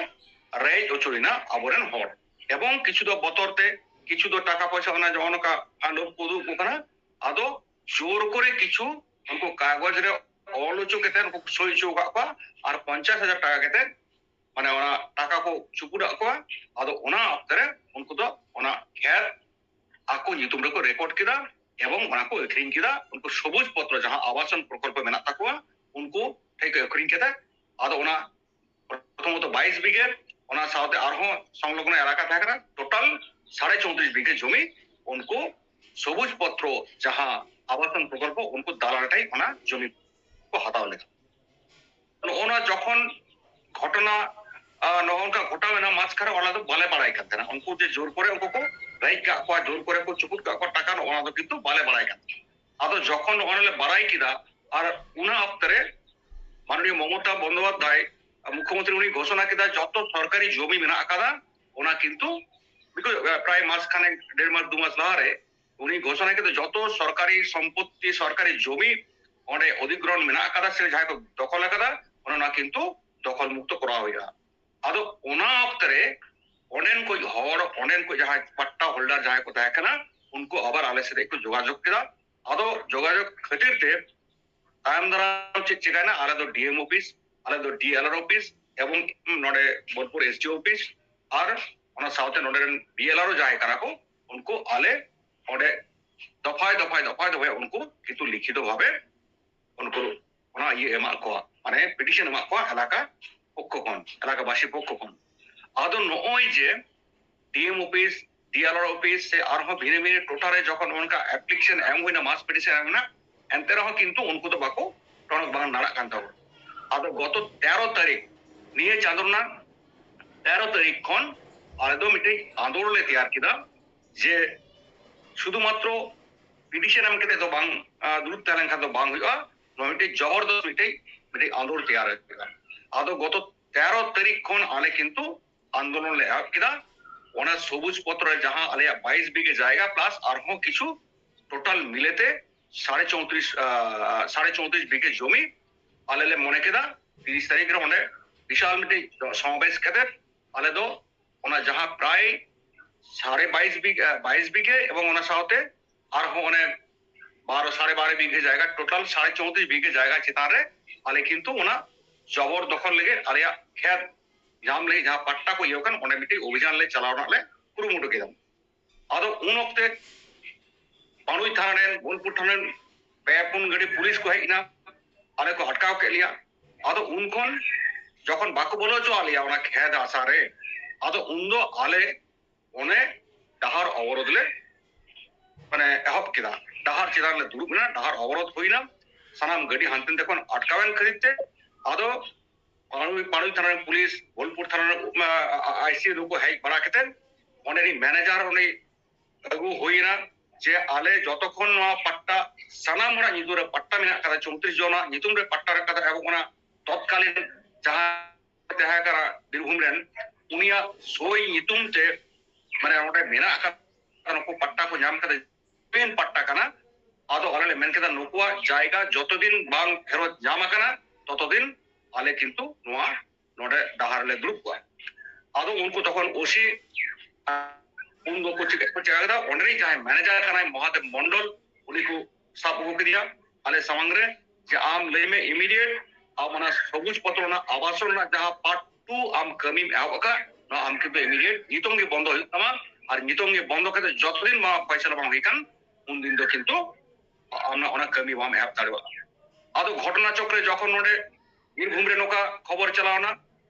ᱨᱮᱡ ᱦᱚᱪᱚᱭᱮᱱᱟ ᱟᱵᱚᱨᱮᱱ ᱦᱚᱲ, ᱮᱵᱚᱝ ᱠᱤᱪᱷᱩ ᱫᱚ ᱵᱚᱛᱚᱨ ᱛᱮ ᱠᱤᱪᱷᱩ ᱫᱚ ᱴᱟᱠᱟ ᱯᱚᱭᱥᱟ ᱚᱱᱟ ᱱᱚᱜᱼᱚ ᱱᱚᱝᱠᱟ ᱯᱷᱟᱱᱰ ᱠᱚ ᱩᱫᱩᱜ ᱟᱠᱚ ᱠᱟᱱᱟ᱾ ᱟᱫᱚ ᱡᱳᱨ ᱠᱚᱨᱮ ᱠᱤᱪᱷᱩ ᱩᱱᱠᱩ ᱠᱟᱜᱚᱡᱽ ᱨᱮ ᱚᱞ ᱦᱚᱪᱚ ᱠᱟᱛᱮ ᱩᱱᱠᱩ ᱠᱚ ᱥᱳᱭ ᱦᱚᱪᱚ ᱟᱠᱟᱫ ᱠᱚᱣᱟ ᱟᱨ ᱯᱚᱧᱪᱟᱥ ᱦᱟᱡᱟᱨ ᱴᱟᱠᱟ ᱠᱟᱛᱮ ᱢᱟᱱᱮ ᱚᱱᱟ ᱴᱟᱠᱟ ᱠᱚ ᱪᱩᱯᱩᱫᱟᱜ ᱠᱚᱣᱟ᱾ ᱟᱫᱚ ᱚᱱᱟ ᱚᱠᱛᱮ ᱨᱮ ᱩᱱᱠᱩ ᱫᱚ ᱚᱱᱟ ᱠᱷᱮᱛ ᱟᱠᱚ ᱧᱩᱛᱩᱢ ᱨᱮᱠᱚ ᱨᱮᱠᱚᱨᱰ ᱠᱮᱫᱟ ᱮᱵᱚᱝ ᱚᱱᱟ ᱠᱚ ᱟᱹᱠᱷᱨᱤᱧ ᱠᱮᱫᱟ᱾ ᱩᱱᱠᱩ ᱥᱚᱵᱩᱡ ᱯᱚᱛᱨᱚ ᱡᱟᱦᱟᱸ ᱟᱵᱟᱥᱚᱱ ᱯᱨᱚᱠᱚᱞᱯᱚ ᱢᱮᱱᱟᱜ ᱛᱟᱠᱚᱣᱟ ᱩᱱᱠᱩ ᱴᱷᱮᱱ ᱠᱚ ᱟᱹᱠᱷᱨᱤᱧ ᱠᱮᱫᱟ᱾ ᱟᱫᱚ ᱚᱱᱟ ᱯᱨᱚᱛᱷᱚᱢᱚᱛᱚ ᱵᱟᱭᱤᱥ ᱵᱤᱜᱷᱟᱹ, ᱚᱱᱟ ᱥᱟᱶᱛᱮ ᱟᱨᱦᱚᱸ ᱥᱚᱝᱞᱚᱜᱽᱱᱚ ᱮᱞᱟᱠᱟ ᱛᱟᱦᱮᱸ ᱠᱟᱱᱟ, ᱴᱳᱴᱟᱞ ᱥᱟᱲᱮ ᱪᱳᱭᱛᱨᱤᱥ ᱵᱤᱜᱷᱟᱹ ᱡᱚᱢᱤ ᱩᱱᱠᱩ ᱥᱚᱵᱩᱡ ᱯᱚᱛᱨᱚ ᱡᱟᱦᱟᱸ ᱟᱵᱟᱥᱚᱱ ᱯᱨᱚᱠᱚᱞᱯᱚ ᱩᱱᱠᱩ ᱫᱟᱞᱟᱞ ᱴᱷᱮᱱ ᱚᱱᱟ ᱡᱚᱢᱤ ᱠᱚ ᱦᱟᱛᱟᱣ ᱞᱮᱫᱟ᱾ ᱱᱚᱜᱼᱚ ᱱᱚᱣᱟ ᱡᱚᱠᱷᱚᱱ ᱜᱷᱚᱴᱚᱱᱟ ᱟᱸ, ᱱᱚᱜᱼᱚ ᱱᱚᱝᱠᱟ ᱜᱷᱚᱴᱟᱣ ᱮᱱᱟ ᱢᱟᱡᱽᱠᱷᱟᱱ ᱨᱮ, ᱚᱱᱟ ᱫᱚ ᱵᱟᱞᱮ ᱵᱟᱲᱟᱭ ᱠᱟᱱ ᱛᱟᱦᱮᱱᱟ᱾ ᱩᱱᱠᱩ ᱡᱮ ᱡᱳᱨ ᱠᱚᱨᱮ ᱩᱱᱠᱩ ᱠᱚ ᱨᱮᱡ ᱠᱟᱜ ᱠᱚᱣᱟ, ᱡᱳᱨ ᱠᱚᱨᱮ ᱠᱚ ᱪᱩᱯᱩᱫ ᱠᱟᱜ ᱠᱚᱣᱟ, ᱴᱟᱠᱟ ᱱᱚᱜᱼᱚ ᱱᱚᱣᱟ ᱫᱚ ᱠᱤᱱᱛᱩ ᱵᱟᱞᱮ ᱵᱟᱲᱟᱭ ᱠᱟᱱ ᱛᱟᱦᱮᱱᱟ᱾ ᱟᱫᱚ ᱡᱚᱠᱷᱚᱱ ᱱᱚᱜᱼᱚ ᱱᱚᱣᱟ ᱞᱮ ᱵᱟᱲᱟᱭ ᱠᱮᱫᱟ ᱟᱨ ᱚᱱᱟ ᱚᱠᱛᱮ ᱨᱮ ᱢᱟᱱᱚᱱᱤᱭᱚ ᱢᱚᱢᱚᱛᱟ ᱵᱚᱱᱫᱳᱯᱟᱫᱽᱫᱷᱟᱭ ᱢᱩᱠᱷᱭᱚᱢᱚᱱᱛᱨᱤ ᱩᱱᱤ ᱜᱷᱳᱥᱚᱱᱟ ᱠᱮᱫᱟ ᱡᱚᱛᱚ ᱥᱚᱨᱠᱟᱨᱤ ᱡᱚᱢᱤ ᱢᱮᱱᱟᱜ ᱟᱠᱟᱫᱟ ᱚᱱᱟ ᱠᱤᱱᱛᱩ ᱵᱤᱠᱚᱡ, ᱟᱸ, ᱯᱨᱟᱭ ᱢᱟᱥ ᱠᱷᱟᱱᱮ ᱰᱮᱲ ᱢᱟᱥ ᱫᱩ ᱢᱟᱥ ᱞᱟᱦᱟᱨᱮ ᱩᱱᱤ ᱜᱷᱳᱥᱚᱱᱟ ᱠᱮᱫᱟ ᱡᱚᱛᱚ ᱥᱚᱨᱠᱟᱨᱤ ᱥᱚᱢᱯᱚᱛᱛᱤ ᱥᱚᱨᱠᱟᱨᱤ ᱡᱚᱢᱤ ᱚᱸᱰᱮ ᱚᱫᱷᱤᱜᱨᱚᱦᱚᱱ ᱢᱮᱱᱟᱜ ᱟᱠᱟᱫᱟ ᱥᱮ ᱡᱟᱦᱟᱸᱭ ᱠᱚ ᱫᱚᱠᱷᱚᱞ ᱟᱠᱟᱫᱟ ᱚᱱᱟ ᱚᱱᱟ ᱠᱤᱱᱛᱩ ᱫᱚᱠᱷᱚᱞ ᱢᱩᱠᱛᱚ ᱠᱚᱨᱟᱣ ᱦᱩᱭᱩᱜᱼᱟ᱾ ᱟᱫᱚ ᱚᱱᱟ ᱚᱠᱛᱮ ᱨᱮ ᱚᱸᱰᱮᱱ ᱠᱚ ᱦᱚᱲ ᱚᱸᱰᱮᱱ ᱠᱚ ᱡᱟᱦᱟᱸᱭ ᱯᱟᱴᱴᱟ ᱦᱳᱞᱰᱟᱨ ᱡᱟᱦᱟᱸᱭ ᱠᱚ ᱛᱟᱦᱮᱸ ᱠᱟᱱᱟ ᱩᱱᱠᱩ ᱟᱵᱟᱨ ᱟᱞᱮ ᱥᱟᱛᱮᱜ ᱠᱚ ᱡᱳᱜᱟᱡᱳᱜᱽ ᱠᱮᱫᱟ᱾ ᱟᱫᱚ ᱡᱳᱜᱟᱡᱳᱜᱽ ᱠᱷᱟᱹᱛᱤᱨ ᱛᱮ ᱛᱟᱭᱚᱢ ᱫᱟᱨᱟᱢ ᱪᱮᱫ ᱪᱤᱠᱟᱭᱱᱟ, ᱟᱞᱮ ᱫᱚ ᱰᱤ ᱮᱢ ᱚᱯᱷᱤᱥ, ᱟᱞᱮ ᱫᱚ ᱰᱤ ᱮᱞ ᱟᱨ ᱚᱯᱷᱤᱥ ᱮᱵᱚᱝ ᱱᱚᱰᱮ ᱵᱳᱞᱯᱩᱨ ᱮᱥ ᱰᱤ ᱚᱯᱷᱤᱥ ᱟᱨ ᱚᱱᱟ ᱥᱟᱶᱛᱮ ᱱᱚᱰᱮ ᱨᱮᱱ ᱵᱤ ᱮᱞ ᱟᱨ ᱚ ᱡᱟᱦᱟᱸᱭ ᱠᱟᱱᱟ ᱠᱚ ᱩᱱᱠᱩ ᱟᱞᱮ ᱚᱸᱰᱮ ᱫᱚᱯᱷᱟᱭ ᱫᱚᱯᱷᱟᱭ ᱫᱚᱯᱷᱟᱭ ᱫᱚᱯᱷᱟᱭ ᱩᱱᱠᱩ ᱠᱤᱱᱛᱩ ᱞᱤᱠᱷᱤᱛᱚ ᱵᱷᱟᱵᱮ ᱩᱱᱠᱩ ᱚᱱᱟ ᱤᱭᱟᱹ ᱮᱢᱟᱜ ᱠᱚᱣᱟ, ᱢᱟᱱᱮ ᱯᱤᱴᱤᱥᱚᱱ ᱮᱢᱟᱜ ᱠᱚᱣᱟ ᱮᱞᱟᱠᱟ ᱯᱚᱠᱠᱷᱚ ᱠᱷᱚᱱ, ᱮᱞᱟᱠᱟ ᱵᱟᱥᱤ ᱯᱚᱠᱠᱷᱚ ᱠᱷᱚᱱ᱾ ᱟᱫᱚ ᱱᱚᱜᱼᱚᱭ ᱡᱮ ᱰᱤ ᱮᱢ ᱚᱯᱷᱤᱥ, ᱰᱤ ᱮᱞ ᱟᱨ ᱚᱯᱷᱤᱥ ᱥᱮ ᱟᱨᱦᱚᱸ ᱵᱷᱤᱱᱟᱹ ᱵᱷᱤᱱᱟᱹ ᱴᱚᱴᱷᱟ ᱨᱮ ᱡᱚᱠᱷᱚᱱ ᱚᱱᱠᱟ ᱮᱯᱞᱤᱠᱮᱥᱚᱱ ᱮᱢ ᱦᱩᱭᱱᱟ, ᱢᱟᱥ ᱯᱤᱴᱤᱥᱚᱱ ᱮᱢ ᱦᱩᱭᱱᱟ, ᱮᱱᱛᱮ ᱨᱮᱦᱚᱸ ᱠᱤᱱᱛᱩ ᱩᱱᱠᱩ ᱫᱚ ᱵᱟᱠᱚ ᱴᱚᱱᱚᱠ ᱵᱟᱝ ᱱᱟᱲᱟᱜ ᱠᱟᱱ ᱛᱟᱵᱚᱱᱟ᱾ ᱟᱫᱚ ᱜᱚᱛᱚ ᱛᱮᱨᱚ ᱛᱟᱹᱨᱤᱠᱷ, ᱱᱤᱭᱟᱹ ᱪᱟᱸᱫᱳ ᱨᱮᱱᱟᱜ ᱛᱮᱨᱚ ᱛᱟᱹᱨᱤᱠᱷ ᱠᱷᱚᱱ ᱟᱞᱮ ᱫᱚ ᱢᱤᱫᱴᱮᱡ ᱟᱸᱫᱳᱲ ᱞᱮ ᱛᱮᱭᱟᱨ ᱠᱮᱫᱟ, ᱡᱮ ᱥᱩᱫᱷᱩ ᱢᱟᱛᱨᱚ ᱯᱤᱴᱤᱥᱚᱱ ᱮᱢ ᱠᱟᱛᱮ ᱫᱚ ᱵᱟᱝ, ᱟᱸ, ᱫᱩᱲᱩᱵ ᱛᱟᱦᱮᱸ ᱞᱮᱱᱠᱷᱟᱱ ᱫᱚ ᱵᱟᱝ ᱦᱩᱭᱩᱜᱼᱟ᱾ ᱱᱚᱣᱟ ᱢᱤᱫᱴᱮᱡ ᱡᱚᱵᱚᱨᱫᱚᱥ ᱢᱤᱫᱴᱮᱡ, ᱢᱤᱫᱴᱮᱡ ᱟᱸᱫᱳᱲ ᱛᱮᱭᱟᱨ ᱦᱩᱭᱩᱜᱼᱟ᱾ ᱟᱫᱚ ᱜᱚᱛᱚ ᱛᱮᱨᱚ ᱛᱟᱹᱨᱤᱠᱷ ᱠᱷᱚᱱ ᱟᱞᱮ ᱠᱤᱱᱛᱩ ᱟᱱᱫᱳᱞᱚᱱ ᱞᱮ ᱮᱦᱚᱵ ᱠᱮᱫᱟ᱾ ᱚᱱᱟ ᱥᱚᱵᱩᱡ ᱯᱚᱛᱨᱚ ᱨᱮ ᱡᱟᱦᱟᱸ ᱟᱞᱮᱭᱟᱜ ᱵᱟᱭᱤᱥ ᱵᱤᱜᱷᱟᱹ ᱡᱟᱭᱜᱟ ᱯᱞᱟᱥ ᱟᱨᱦᱚᱸ ᱠᱤᱪᱷᱩ ᱴᱳᱴᱟᱞ ᱢᱤᱞᱮᱛᱮ ᱥᱟᱲᱮ ᱪᱳᱭᱛᱨᱤᱥ, ᱟᱸ, ᱥᱟᱲᱮ ᱪᱳᱭᱛᱨᱤᱥ ᱵᱤᱜᱷᱟᱹ ᱡᱚᱢᱤ ᱟᱞᱮ ᱞᱮ ᱢᱚᱱᱮ ᱠᱮᱫᱟ ᱛᱤᱨᱤᱥ ᱛᱟᱹᱨᱤᱠᱷ ᱨᱮ ᱚᱸᱰᱮ ᱵᱤᱥᱟᱞ ᱢᱤᱫᱴᱮᱡ ᱥᱚᱢᱟᱵᱮᱥ ᱠᱟᱛᱮ ᱟᱞᱮ ᱫᱚ ᱚᱱᱟ ᱡᱟᱦᱟᱸ ᱯᱨᱟᱭ ᱥᱟᱲᱮ ᱵᱟᱭᱤᱥ ᱵᱤᱜᱷᱟᱹ, ᱵᱟᱭᱤᱥ ᱵᱤᱜᱷᱟᱹ ᱮᱵᱚᱝ ᱚᱱᱟ ᱥᱟᱶᱛᱮ ᱟᱨᱦᱚᱸ ᱚᱱᱮ ᱵᱟᱨᱚ, ᱥᱟᱲᱮ ᱵᱟᱨᱚ ᱵᱤᱜᱷᱟᱹ ᱡᱟᱭᱜᱟ, ᱴᱳᱴᱟᱞ ᱥᱟᱲᱮ ᱪᱳᱭᱛᱨᱤᱥ ᱵᱤᱜᱷᱟᱹ ᱡᱟᱭᱜᱟ ᱪᱮᱛᱟᱱ ᱨᱮ ᱟᱞᱮ ᱠᱤᱱᱛᱩ ᱚᱱᱟ ᱡᱚᱵᱚᱨ ᱫᱚᱠᱷᱚᱞ ᱞᱟᱹᱜᱤᱫ ᱟᱞᱮᱭᱟᱜ ᱠᱷᱮᱛ ᱧᱟᱢ ᱞᱟᱹᱜᱤᱫ ᱡᱟᱦᱟᱸ ᱯᱟᱴᱴᱟ ᱠᱚ ᱤᱭᱟᱹ ᱠᱟᱱ, ᱚᱸᱰᱮ ᱢᱤᱫᱴᱮᱡ ᱚᱵᱷᱤᱡᱟᱱ ᱞᱮ ᱪᱟᱞᱟᱣ ᱨᱮᱱᱟᱜ ᱞᱮ ᱠᱩᱨᱩᱢᱩᱴᱩ ᱠᱮᱫᱟ᱾ ᱟᱫᱚ ᱩᱱ ᱚᱠᱛᱮ ᱯᱟᱹᱲᱩᱭ ᱛᱷᱟᱱᱟ ᱨᱮᱱ, ᱵᱳᱞᱯᱩᱨ ᱛᱷᱟᱱᱟ ᱨᱮᱱ ᱯᱮ ᱯᱩᱱ ᱜᱟᱹᱰᱤ ᱯᱩᱞᱤᱥ ᱠᱚ ᱦᱮᱡ ᱮᱱᱟ, ᱟᱞᱮ ᱠᱚ ᱟᱴᱠᱟᱣ ᱠᱮᱫ ᱞᱮᱭᱟ᱾ ᱟᱫᱚ ᱩᱱ ᱠᱷᱚᱱ ᱡᱚᱠᱷᱚᱱ ᱵᱟᱠᱚ ᱵᱚᱞᱚ ᱦᱚᱪᱚᱣᱟᱜ ᱞᱮᱭᱟ ᱚᱱᱟ ᱠᱷᱮᱛ ᱦᱟᱥᱟ ᱨᱮ, ᱟᱫᱚ ᱩᱱᱫᱚ ᱟᱞᱮ ᱚᱱᱮ ᱰᱟᱦᱟᱨ ᱚᱵᱚᱨᱳᱫᱷ ᱞᱮ, ᱢᱟᱱᱮ, ᱮᱦᱚᱵ ᱠᱮᱫᱟ᱾ ᱰᱟᱦᱟᱨ ᱪᱮᱛᱟᱱ ᱨᱮ ᱫᱩᱲᱩᱵ ᱮᱱᱟ, ᱰᱟᱦᱟᱨ ᱚᱵᱚᱨᱳᱫᱷ ᱦᱩᱭᱱᱟ, ᱥᱟᱱᱟᱢ ᱜᱟᱹᱰᱤ ᱦᱟᱱᱛᱮ ᱱᱟᱛᱮ ᱠᱷᱚᱱ ᱟᱴᱠᱟᱣᱮᱱ ᱠᱷᱟᱹᱛᱤᱨ ᱛᱮ ᱟᱫᱚ ᱯᱟᱲᱩᱭ, ᱯᱟᱲᱩᱭ ᱛᱷᱟᱱᱟ ᱨᱮᱱ ᱯᱩᱞᱤᱥ, ᱵᱳᱞᱯᱩᱨ ᱛᱷᱟᱱᱟ ᱨᱮᱱ, ᱟ, ᱟ, ᱟᱭ ᱥᱤ ᱱᱩᱠᱩ ᱦᱮᱡ ᱵᱟᱲᱟ ᱠᱟᱛᱮ ᱚᱸᱰᱮ ᱨᱤᱱ ᱢᱮᱱᱮᱡᱟᱨ ᱩᱱᱤ ᱟᱹᱜᱩ ᱦᱩᱭᱮᱱᱟ ᱡᱮ ᱟᱞᱮ ᱡᱚᱛᱚ ᱠᱷᱚᱱ ᱱᱚᱣᱟ ᱯᱟᱴᱴᱟ ᱥᱟᱱᱟᱢ ᱦᱚᱲᱟᱜ ᱧᱩᱛᱩᱢ ᱨᱮ ᱯᱟᱴᱴᱟ ᱢᱮᱱᱟᱜ ᱠᱟᱫᱟ, ᱪᱳᱭᱛᱨᱤᱥ ᱡᱚᱱᱟᱜ ᱧᱩᱛᱩᱢ ᱨᱮ ᱯᱟᱴᱴᱟ ᱢᱮᱱᱟᱜ ᱠᱟᱫᱟ, ᱮᱵᱚᱝ ᱚᱱᱟ ᱛᱚᱛᱠᱟᱞᱤᱱ ᱡᱟᱦᱟᱸ ᱛᱟᱦᱮᱸ ᱠᱟᱱᱟ ᱵᱤᱨᱵᱷᱩᱢ ᱨᱮᱱ, ᱩᱱᱤᱭᱟᱜ ᱥᱳᱭ ᱧᱩᱛᱩᱢ ᱛᱮ, ᱢᱟᱱᱮ, ᱚᱸᱰᱮ ᱢᱮᱱᱟᱜ ᱟᱠᱟᱫ ᱱᱩᱠᱩ ᱯᱟᱴᱴᱟ ᱠᱚ ᱧᱟᱢ ᱠᱟᱫᱟ, ᱡᱟᱢᱤᱱ ᱯᱟᱴᱴᱟ ᱠᱟᱱᱟ᱾ ᱟᱫᱚ ᱟᱞᱮ ᱞᱮ ᱢᱮᱱ ᱠᱮᱫᱟ, ᱱᱩᱠᱩᱣᱟᱜ ᱡᱟᱭᱜᱟ ᱡᱚᱛᱚ ᱫᱤᱱ ᱵᱟᱝ ᱯᱷᱮᱨᱚᱛ ᱧᱟᱢ ᱟᱠᱟᱱᱟ, ᱛᱚᱛᱚ ᱫᱤᱱ ᱟᱞᱮ ᱠᱤᱱᱛᱩ ᱱᱚᱣᱟ ᱱᱚᱰᱮ ᱰᱟᱦᱟᱨ ᱨᱮᱞᱮ ᱫᱩᱲᱩᱵ ᱠᱚᱜᱼᱟ᱾ ᱟᱫᱚ ᱩᱱᱠᱩ ᱛᱚᱠᱷᱚᱱ ᱳᱥᱤ, ᱩᱱ ᱫᱚ ᱠᱚ ᱪᱤᱠᱟ ᱠᱚ ᱪᱤᱠᱟ ᱠᱮᱫᱟ, ᱚᱸᱰᱮ ᱨᱤᱱᱤᱡ ᱡᱟᱦᱟᱸᱭ ᱢᱮᱱᱮᱡᱟᱨ ᱠᱟᱱᱟᱭ ᱢᱚᱦᱟᱫᱮᱵ ᱢᱚᱱᱰᱚᱞ, ᱩᱱᱤ ᱠᱚ ᱥᱟᱵ ᱟᱹᱜᱩ ᱠᱮᱫᱮᱭᱟ ᱟᱞᱮ ᱥᱟᱢᱟᱝ ᱨᱮ, ᱡᱮ ᱟᱢ ᱞᱟᱹᱭ ᱢᱮ ᱤᱢᱤᱰᱤᱭᱮᱴ ᱟᱢ ᱚᱱᱟ ᱥᱚᱵᱩᱡ ᱯᱚᱛᱨᱚ ᱨᱮᱱᱟᱜ ᱟᱵᱟᱥᱚᱱ ᱨᱮᱱᱟᱜ ᱡᱟᱦᱟᱸ ᱯᱟᱨᱴ ᱴᱩ ᱟᱢ ᱠᱟᱹᱢᱤᱢ ᱮᱦᱚᱵ ᱟᱠᱟᱫ, ᱱᱚᱣᱟ ᱟᱢ ᱠᱤᱱᱛᱩ ᱤᱢᱤᱰᱤᱭᱮᱴ ᱱᱤᱛᱚᱝ ᱜᱮ ᱵᱚᱱᱫᱚ ᱦᱩᱭᱩᱜ ᱛᱟᱢᱟ, ᱟᱨ ᱱᱤᱛᱚᱝ ᱜᱮ ᱵᱚᱱᱫᱚ ᱠᱟᱛᱮ ᱡᱚᱛᱚ ᱫᱤᱱ ᱱᱚᱣᱟ ᱯᱷᱚᱭᱥᱟᱞᱟ ᱵᱟᱝ ᱦᱩᱭ ᱠᱟᱱ, ᱩᱱ ᱫᱤᱱ ᱫᱚ ᱠᱤᱱᱛᱩ ᱟᱢ ᱚᱱᱟ, ᱚᱱᱟ ᱠᱟᱹᱢᱤ ᱵᱟᱢ ᱮᱦᱚᱵ ᱫᱟᱲᱮᱭᱟᱜᱼᱟ᱾ ᱟᱫᱚ ᱜᱷᱚᱴᱚᱱᱟ ᱪᱚᱠᱨᱮ ᱡᱚᱠᱷᱚᱱ ᱱᱚᱰᱮ ᱵᱤᱨᱵᱷᱩᱢ ᱨᱮ ᱱᱚᱝᱠᱟ ᱠᱷᱚᱵᱚᱨ ᱪᱟᱞᱟᱣ ᱮᱱᱟ,